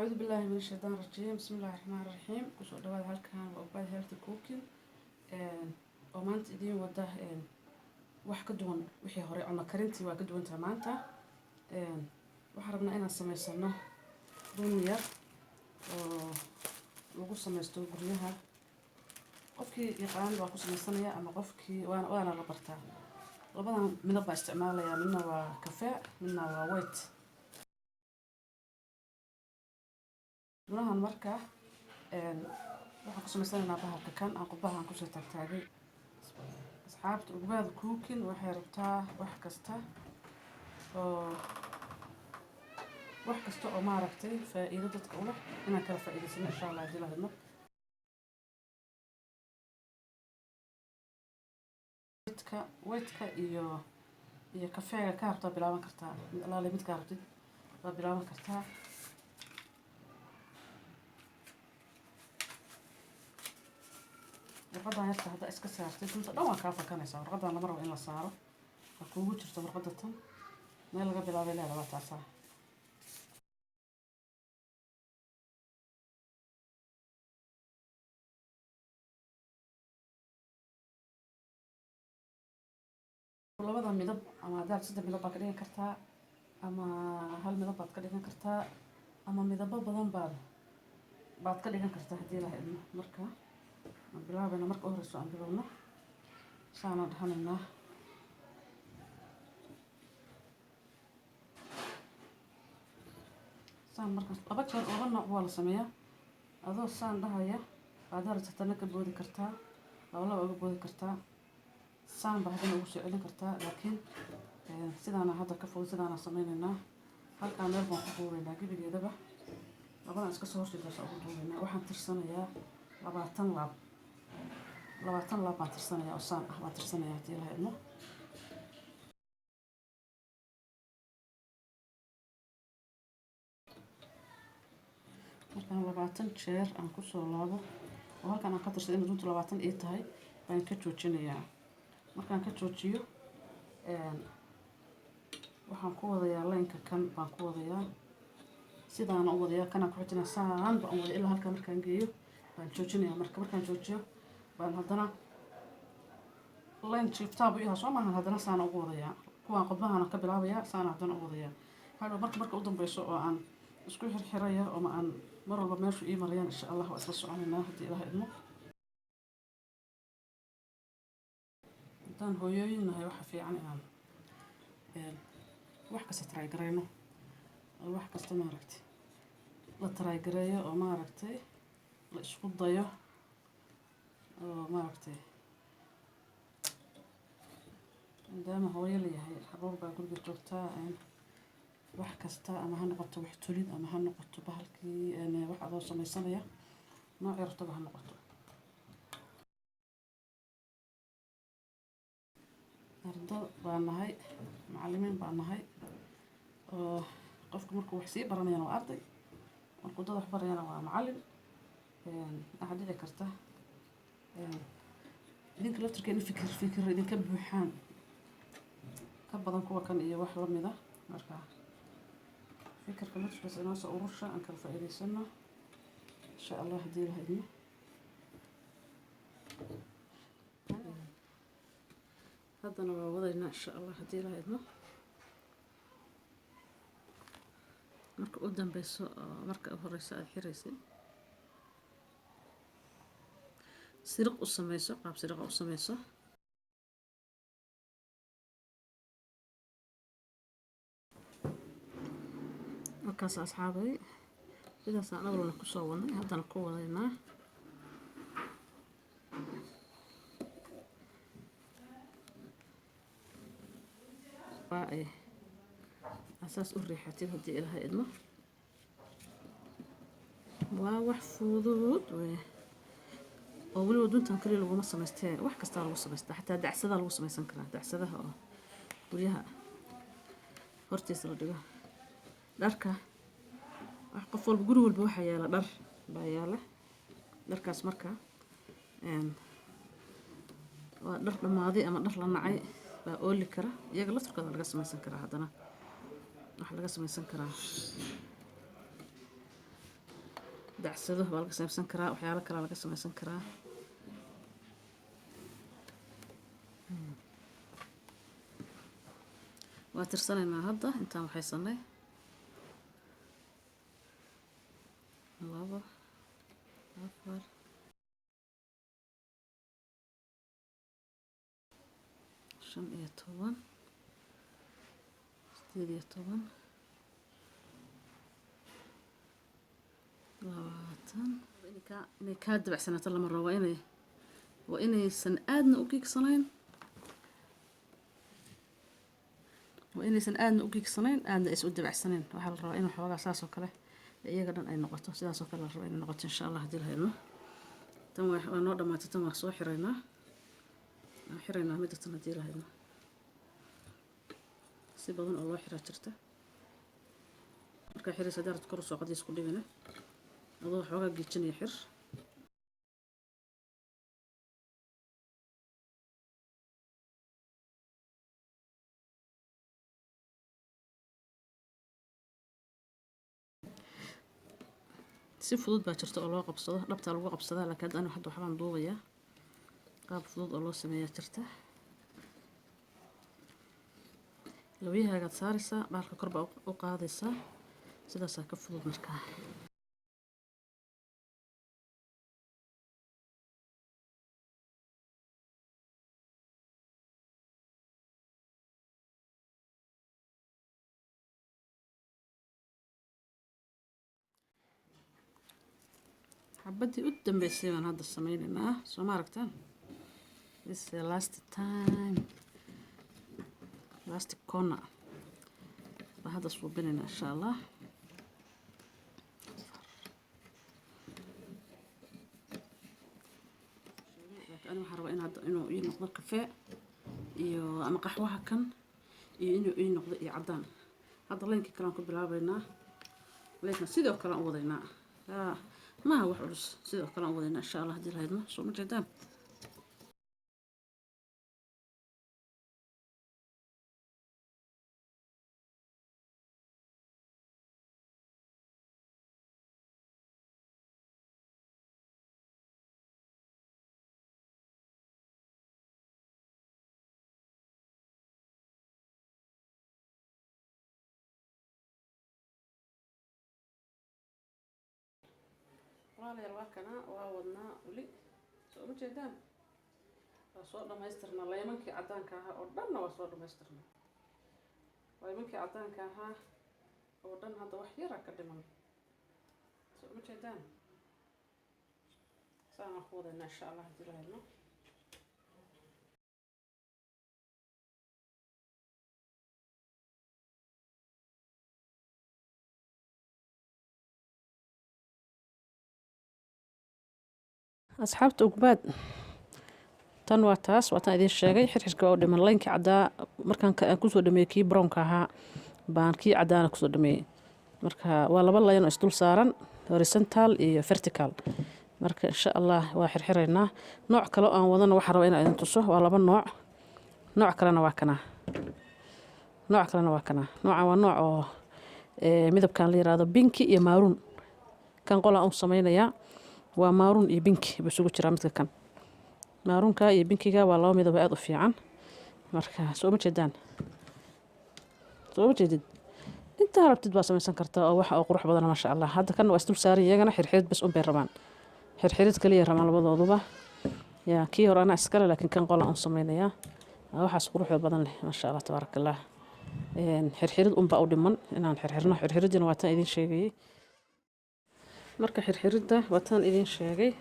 Acuudu billaahi min ashaytaan rajiim. Bismillahi raxmaani raxiim. Kusoo dhawaada, halkan waa Ubaad Healthy Cooking oo maanta idiin wada wax ka duwan wixii hore. Cunno karintii waa ka duwantaha maanta. Waxaan rabnaa inaan samaysano dun yar oo lagu samaysto guryaha. Qofkii yaqaan waa ku samaysanaya ama qofkii waana la bartaa. Labadan midab baa isticmaalayaa, midna waa kafee, midna waa white. Dunahan marka waxaan ku samaysanaynaa bahalka kan aan qubbaha aan kusoo taagtaagay. Asxaabta Ugbaad Cooking waxay rabtaa wax kasta oo maaragtay faa'iido dadka u leh inaan kala faa'iidaysano, insha Allah, haddii la hadno. Whiteka iyo kafeega ka rabtaa bilaaban kartaa. Mid alaale midkaa rabtid waa bilaaban kartaa. Warqadan yarta haddaa iska saartid, dunta dhan waa kaa fakanaysaa. Warqadan lama rabo in la saaro, ha kuugu jirto warqadda tan. Meel laga bilaabay leeda waa taasaa. Labada midab ama haddaad saddex midab baad ka dhigan kartaa, ama hal midab baad ka dhigan kartaa, ama midabo badan baad ka dhigan kartaa, haddii la idmo. Marka aan bilaabayna, marka u horeyso aan bilowno, saanaan dhahanaynaa. Saan marka laba jeer, laba nooc waa la sameeyaa. Adoo saan dhahaya baad harsatana ka boodi kartaa, laba laba uga boodi kartaa, saan baa haddana ugu soo celin kartaa. Laakiin sidaana hadda ka fudud, sidaana sameynaynaa. Halkaa meel baan ku duubaynaa gebigeedaba, labadan iska soo horjeedaasa ugu duubaynaa. Waxaan tirsanayaa 20 laab. 20 laab baan tirsanayaa oo saan ah baan tirsanayaa, haddii la idmo. Markaan 20 jeer aan kusoo laabo oo halkaan aan ka tirsaday in duntu 20 ii tahay, baan ka joojinayaa. Markaan ka joojiyo, waxaan ku wadayaa line-ka kan baan ku wadayaa, sidaana u wadayaa, kanaan ku xijinaa, saan baan u wadaya ilaa halkaa markaan geeyo baan joojinayaa. Marka markaan joojiyo baan haddana line jiiftaa buu ihaa, soo maahan? Haddana saana ugu wadayaa, kuwaan qodbahana ka bilaabayaa, saana haddana u wadayaa. Hadhow marka u dambeyso oo aan isku xirxiraya oo ma aan mar walba meeshu ii marayaan, insha Allah, waa isla soconaynaa, haddii Ilaah idmo. Haddaan hooyooyin nahay, waxa fiican inaan wax kasta try garayno oo wax kasta maaragtay la try gareeyo oo maaragtay la isku dayo oo maaragtay, maadaama hooyo la yahay, caruur baa guriga joogtaa, wax kasta ama ha noqoto wax tolid ama ha noqoto bahalkii wax adoo samaysanaya, noocii rabtaba ha noqoto. Ardo baa nahay, macallimiin baa nahay, oo qofku markuu wax sii baranayana waa arday, markuu dad wax barayana waa macallin. Waxaa dhici karta idinka laftirkeena fikir idinka buuxaan ka badan kuwa kan iyo wax lamid ah. Marka fikirka laftirkiisa inoo soo urursha, aan kala faa'iidaysano, insha Allah, haddii la idmo. Haddana waa wadaynaa, insha Allah, haddii la idmo. Marka u dambeyso oo marka u horeyso aada xiraysid, siriq u sameyso, qaab siriqa u sameyso. Markaas asxaabay, sidaasaan awalna kusoo wadnay, haddana ku wadaynaa. Waa ay asaas u riixatid, haddii Ilaahay idmo. Waa wax fudud wey oo weliba duntan kaliya laguma samaystee, wax kastaa lagu samaystaa. Xataa dacsadaa lagu samaysan karaa, dacsadaha oo guryaha hortiisa la dhigo, dharka. Wax qof walba, guri walba waxaa yaala dhar baa yaala. Dharkaas marka waa dhar dhammaaday ama dhar la nacay baa ooli kara, iyaga laftirkooda laga samaysan karaa. Haddana waxaa laga samaysan karaa. Dacsado baa laga samaysan karaa, waxyaalo kalaa laga samaysan karaa. Waa tirsanaynaa hadda intaan waxaysanay: 2, 4, 15, 18, 20. Inay kaa dabacsanaato lama rabo. Waa inaysan aadna u giigsanayn, waa inaysan aadna u giigsanayn, aadna is u dabacsanayn. Waxaa la rabaa inuu xoogaa saas oo kale iyaga dhan ay noqoto. Sidaas oo kale la rabaa inay noqoto, insha Allah, haddii la helno. Tan waa noo dhamaatay. Tan waa soo xiraynaa, waan xiraynaa midda tan haddii la helno. Si badan oo loo xiraa jirta. Markaa xiraysa, hadii rabto kor usoo qadiis ku dhibina, adoo xoogaa giijinaya xir. Si fudud baa jirta oo loo qabsado, dhabtaa lagu qabsadaa, laakiin hadda anigu hadda waxbaan duubayaa. Qaab fudud oo loo sameeyaa jirta. Labiyahaagaad saaraysaa, bahalka kor baa u qaadaysaa, sidaasaa ka fudud markaa. Xabadii u dambeysay baan hadda sameynaynaa, soo ma aragtaan? This is the last time, last corner baan hadda suubinaynaa, insha Allah. Laakiin ani waxaan rabaa in hadda inuu ii noqdo kafee iyo ama qaxwaha kan iyo inuu ii noqdo iyo caddaan. Hadda line-kii kale aan ku bilaabaynaa. Line-kan sidoo kale aan u wadaynaa. Maaha wax culus, sidoo kale aan u wadaynaa, insha Allah, haddii la haydmo. Soo ma jeedaan? Walaalayaal, waa kana, waa wadnaa weli, soo ma jeedaan? Waa soo dhamaystirnaa line-mankii caddaanka ahaa oo dhanna. Waa soo dhamaystirnaa line-mankii caddaanka ahaa oo dhan. Hadda wax yara ka dhiman, soo ma jeedaan? Saanaan ku wadaynaa, insha Allah, haddii la helno. Asxaabta Ugbaad, tan waa taas, waa tan idiin sheegay. Xirxirka waa u dhiman. Line-kii caddaa markaan aan kusoo dhameeyey kii brown-ka ahaa baan kii caddaana kusoo dhameeyey. Marka waa laba line oo isdul saaran, horizontal iyo vertical. Marka insha Allah waa xirxiraynaa. Nooc kale oo aan wadana waxaan rabaa inaan idin tuso. Waa laba nooc. Nooc kalena waa kana, nooc kalena waa kana. Noocan waa nooc oo midabkan la yiraahdo pink iyo maroon. Kan qolaan u sameynayaa waa maroon iyo pink buu isugu jiraa midka kan. Maroon-ka iyo pink-iga waa laba midab oo aada u fiican. Marka soo ma jeedaan? Soo ma jeedid? Intaa rabtid baa samaysan kartaa oo waxa oo qurux badan, maasha Allah. Hadda kan waa isdul saaran, iyagana xirxirid bas un bay rabaan, xirxirid kaliya rabaan labadooduba. Yaa kii hore anaa iskale, laakiin kan qolaan u sameynayaa. Waxaas quruxda badan leh, maasha Allah, tabaaraka Allah. Xirxirid unbaa u dhiman inaan xirxirno. Xirxiridina waa tan idin sheegayay. Marka xirxiridda waa tan idin sheegay.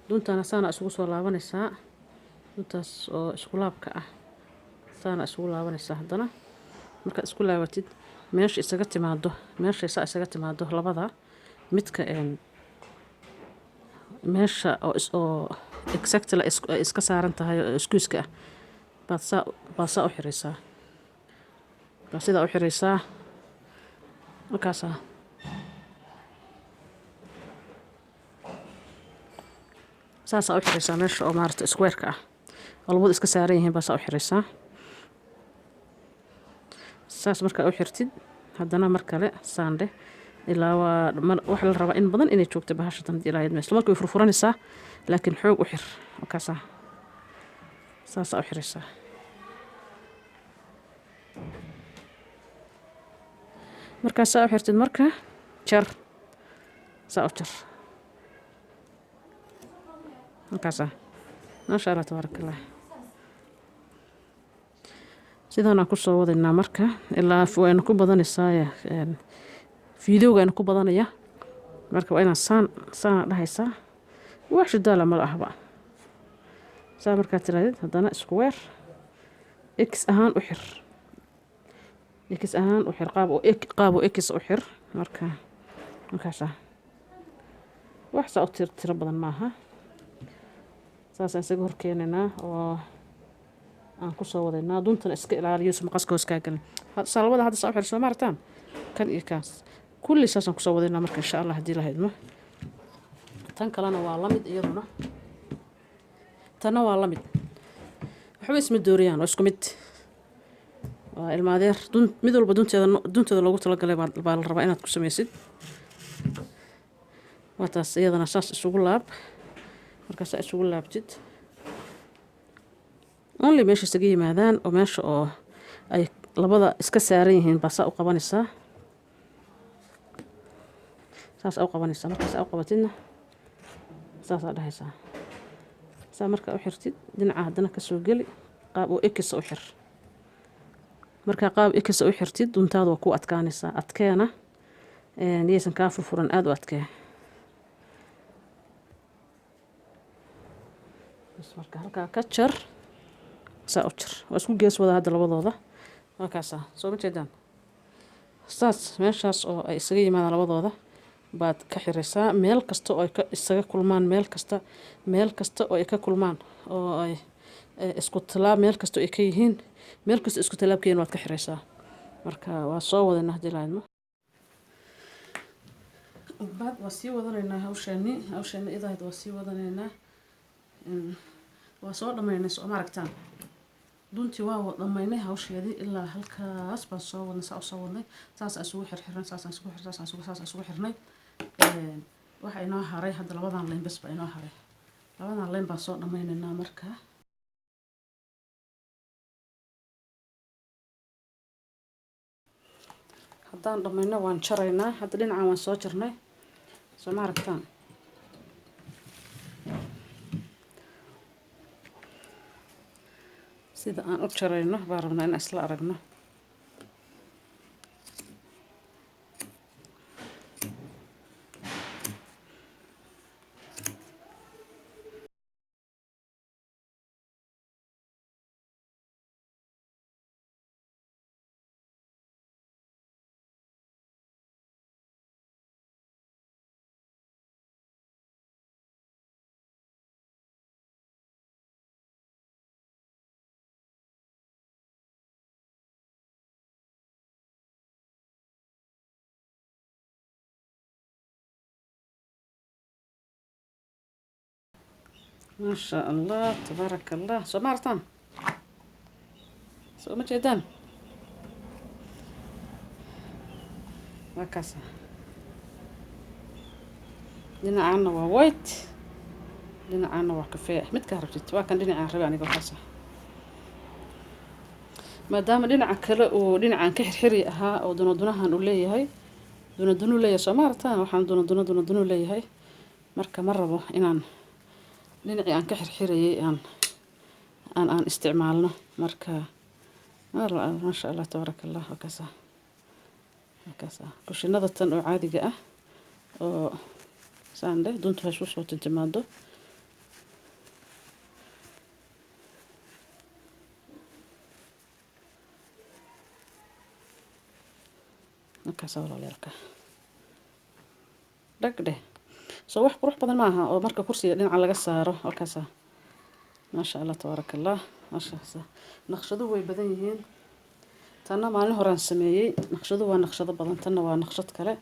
Duntana saana isugu soo laabanaysaa, duntaas oo isku laabka ah saana isugu laabanaysaa. Haddana markaad isku laabatid, meesha isaga timaado, meesha saa isaga timaado labada midka meesha oo exactly ay iska saaran tahay oo iskuiska ah baad saa u xiraysaa, baad sidaa u xiraysaa. Markaasaa saasaa u xiraysaa meesha oo maarata square-ka ah oo labadu iska saaran yihiin baa saa u xiraysaa. Saas markaa u xirtid, haddana mar kale saandhe. Ilaa waa waxa la rabaa in badan inay joogto bahasha tan, hadii Ilaahay idmo. Isla markii way furfuranaysaa, laakiin xoog u xir. Markaasaa saasaa u xiraysaa. Markaa saa u xirtid, marka jar, saa u jar. Markaasaa, maasha Allah, tabaaraka Allah, sidaanaan kusoo wadaynaa. Marka ilaa wayna ku badanaysaa, fiidowga ayna ku badanaya. Marka waa inaan saan saana dhahaysaa. Wax shidaala mala ahba. Saa markaa tirahdid, haddana square x ahaan u xir, x ahaan u xir, qaab oo qaab oo x u xir. Marka markaasa wax saa u tiro badan maaha. Saasaan isaga horkeenaynaa oo aan kusoo wadaynaa. Duntana iska ilaaliyo si maqaska hoos kaa gelin. Saa labada hadda saa u xir, soo maartaan kan iyo kaas kulli saasaan kusoo wadaynaa. Marka insha Allah haddii la idmo, tan kalena waa la mid iyaduna. Tanna waa la mid, waxba isma dooriyaan, waa isku mid, waa ilmaadeer. Dun mid walba dunteeda dunteeda loogu talagalay baa la rabaa inaad ku samaysid. Waa taas iyadana. Saas isugu laab. Markaasaa isugu laabtid, only meesha isaga yimaadaan oo meesha oo ay labada iska saaran yihiin baa saa u qabanaysaa, saas u qabanaysaa. Markaas u qabatidna, saasaa dhahaysaa. Saa markaa u xirtid, dhinaca haddana kasoo geli, qaab oo x u xir. Markaa qaab x u xirtid, duntaada waa ku adkaanaysaa. Adkeena, yaysan kaa furfuran, aada u adkee bas. Marka halkaa ka jar, saa u jar. Waa isku gees wada hadda labadooda. Waa kaasaa, soo ma jeedaan? Saas meeshaas oo ay isaga yimaadaan labadooda baad ka xiraysaa. Meel kasta oo ay ka isaga kulmaan, meel kasta, meel kasta oo ay ka kulmaan oo ay isku talaab, meel kasta oo ay ka yihiin, meel kasta isku talaab ka yihiin waad ka xiraysaa. Marka waa soo wadana haddii la idmo. Baad waa sii wadanaynaa hawsheeni, hawsheeni idahayd waa sii wadanaynaa. Waa soo dhamaynay, soo ma aragtaan? Duntii waa dhamaynay hawsheedii, ilaa halkaas baan soo wadnay, saa usoo wadnay, saasaan isugu xirxirnay, saasaan isugu xir, saasaan isugu, saasaan isugu xirnay. Waxa inoo haray hadda labadan line bes baa inoo haray. Labadan line baan soo dhammaynaynaa. Marka haddaan dhammayno, waan jaraynaa. Hadda dhinacan waan soo jarnay, soo ma aragtaan? Sida aan u jarayno baan rabnaa inaan isla aragno. Maasha Allah, tabaaraka Allah. Soo ma aragtaan? Soo ma jeedaan? Waa kaasa. Dhinacaana waa white, dhinacaana waa kafee. Midkaa rabtid waa kan. Dhinacaan rabe aniga kaasa, maadaama dhinaca kale uu dhinacan ka xirxiri ahaa oo dunadunahan uu leeyahay, dunadunu leeyahay. Soo ma aragtaan? Waxaan dunaduna dunadunu leeyahay. Marka ma rabo inaan dhinacii aan ka xirxirayay aan isticmaalno. Marka maasha Allah, tabaaraka Allah. Waa kaasa, waa kaasa. Kushinada tan oo caadiga ah oo saan dheh, duntu hay soo tintimaado. Markaasa walaalayaalka, dhag dheh. Soo wax qurux badan maaha oo marka kursiga dhinaca laga saaro? Halkaasa, maasha Allah, tabaaraka Allah. Maasha, naqshadu way badan yihiin. Tanna maalin horaan sameeyey. Naqshadu waa naqshado badan. Tanna waa naqshad kale.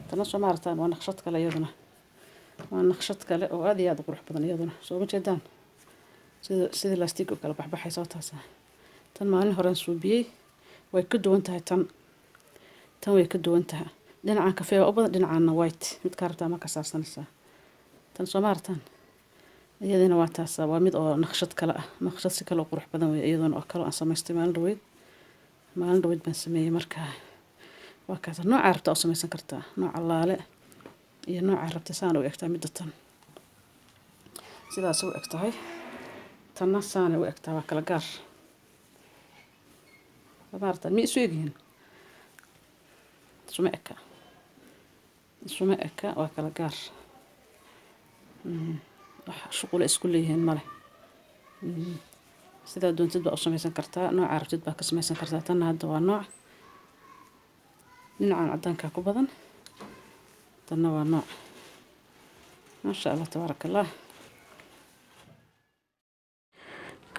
Tanna, soo ma aragtaan? Waa naqshad kale iyaduna, waa naqshad kale oo aad iyo aad u qurux badan iyaduna. Soo ma jeedaan sida lastig oo kale baxbaxaysa? Oo taasa. Tan maalin horaan suubiyey. Way ka duwan tahay tan, tan way ka duwan tahay. Dhinacan kafee waa u badan, dhinacaana white. Midkaa rabtaa marka saarsanaysaa. Tan soo maartaan, iyadana waa taasa. Waa mid oo naqshad kale ah, naqshad si kale oo qurux badan wey, iyaduna oo kale aan samaystay maalin dhaweyd. Maalin dhaweyd baan sameeyey. Marka waa kaas. Noocaa rabtaa u samaysan kartaa, nooc allaale iyo noocaa rabta. Saan u egtaa midda tan, sidaas u eg tahay. Tanna saanay u egtaa. Waa kala gaar. Maarata, mi isu egyihiin? Isuma eka, isuma eka. Waa kala gaar. Wax shuqula isku leeyihiin male. Sidaa doontid baa u samaysan kartaa, noocaa rabtid baa ka samaysan kartaa. Tanna hadda waa nooc dhinacan cadaankaa ku badan, tanna waa nooc. Maasha Allah, tabaaraka Allah.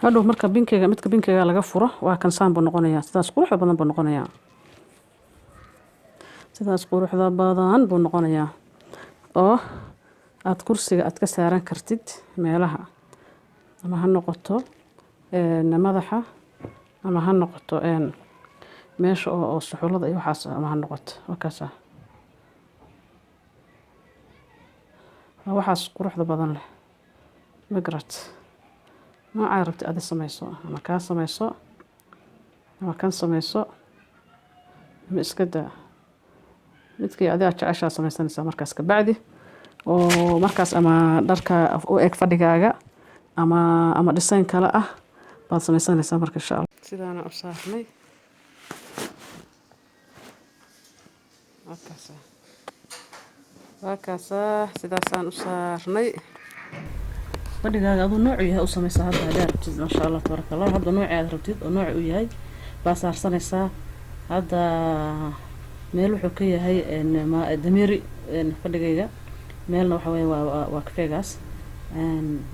Hadhow marka pinkiga, midka pinkiga laga furo, waa kan. Saan buu noqonayaa. Sidaas quruxda badan buu noqonayaa. Sidaas quruxda badan buu noqonayaa, oo aada kursiga aad ka saaran kartid meelaha, ama ha noqoto madaxa, ama ha noqoto meesha oo suxullada iyo waxaas, ama ha noqoto. Wakaasa, waa waxaas quruxda badan leh. Ma garat? Noocaa rabti adi samayso, ama kaa samayso, ama kan samayso, ama iska daa. Midkii adi aad jeceshaa samaysanaysaa markaas kabacdi, oo markaas ama dharka u eg fadhigaaga ama design kale ah baad samaysanaysaa marka, insha Allah. Sidaana u saarnay. Waa kaasa, waa kaasaa. Sidaasaan u saarnay. Fadhigaaga aduu noocu yahay u samaysaa hadda haddaa rabtid. Maasha Allah, tabaaraka Allah. Hadda nooci aad rabtid oo nooci u yahay baa saarsanaysaa. Hadda meel wuxuu ka yahay dameeri fadhigayga, meelna waxa weeye waa kafeegaas.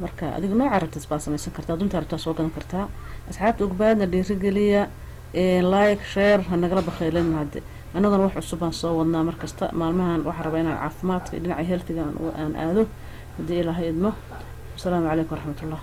Marka adiga nooca rabtid baa samaysan kartaa, dunta rabtaa soo gadan kartaa. Asxaabta Ugbaadna dhiirigeliya, like, share ha nagala bakhaylin. Hadde annaguna wax cusub baan soo wadnaa markasta. Maalmahan waxaa rabaa inaan caafimaadka dhinaca healthiga aan aado, haddii Ilaahay idmo. Asalaamu calaykum waraxmatullah.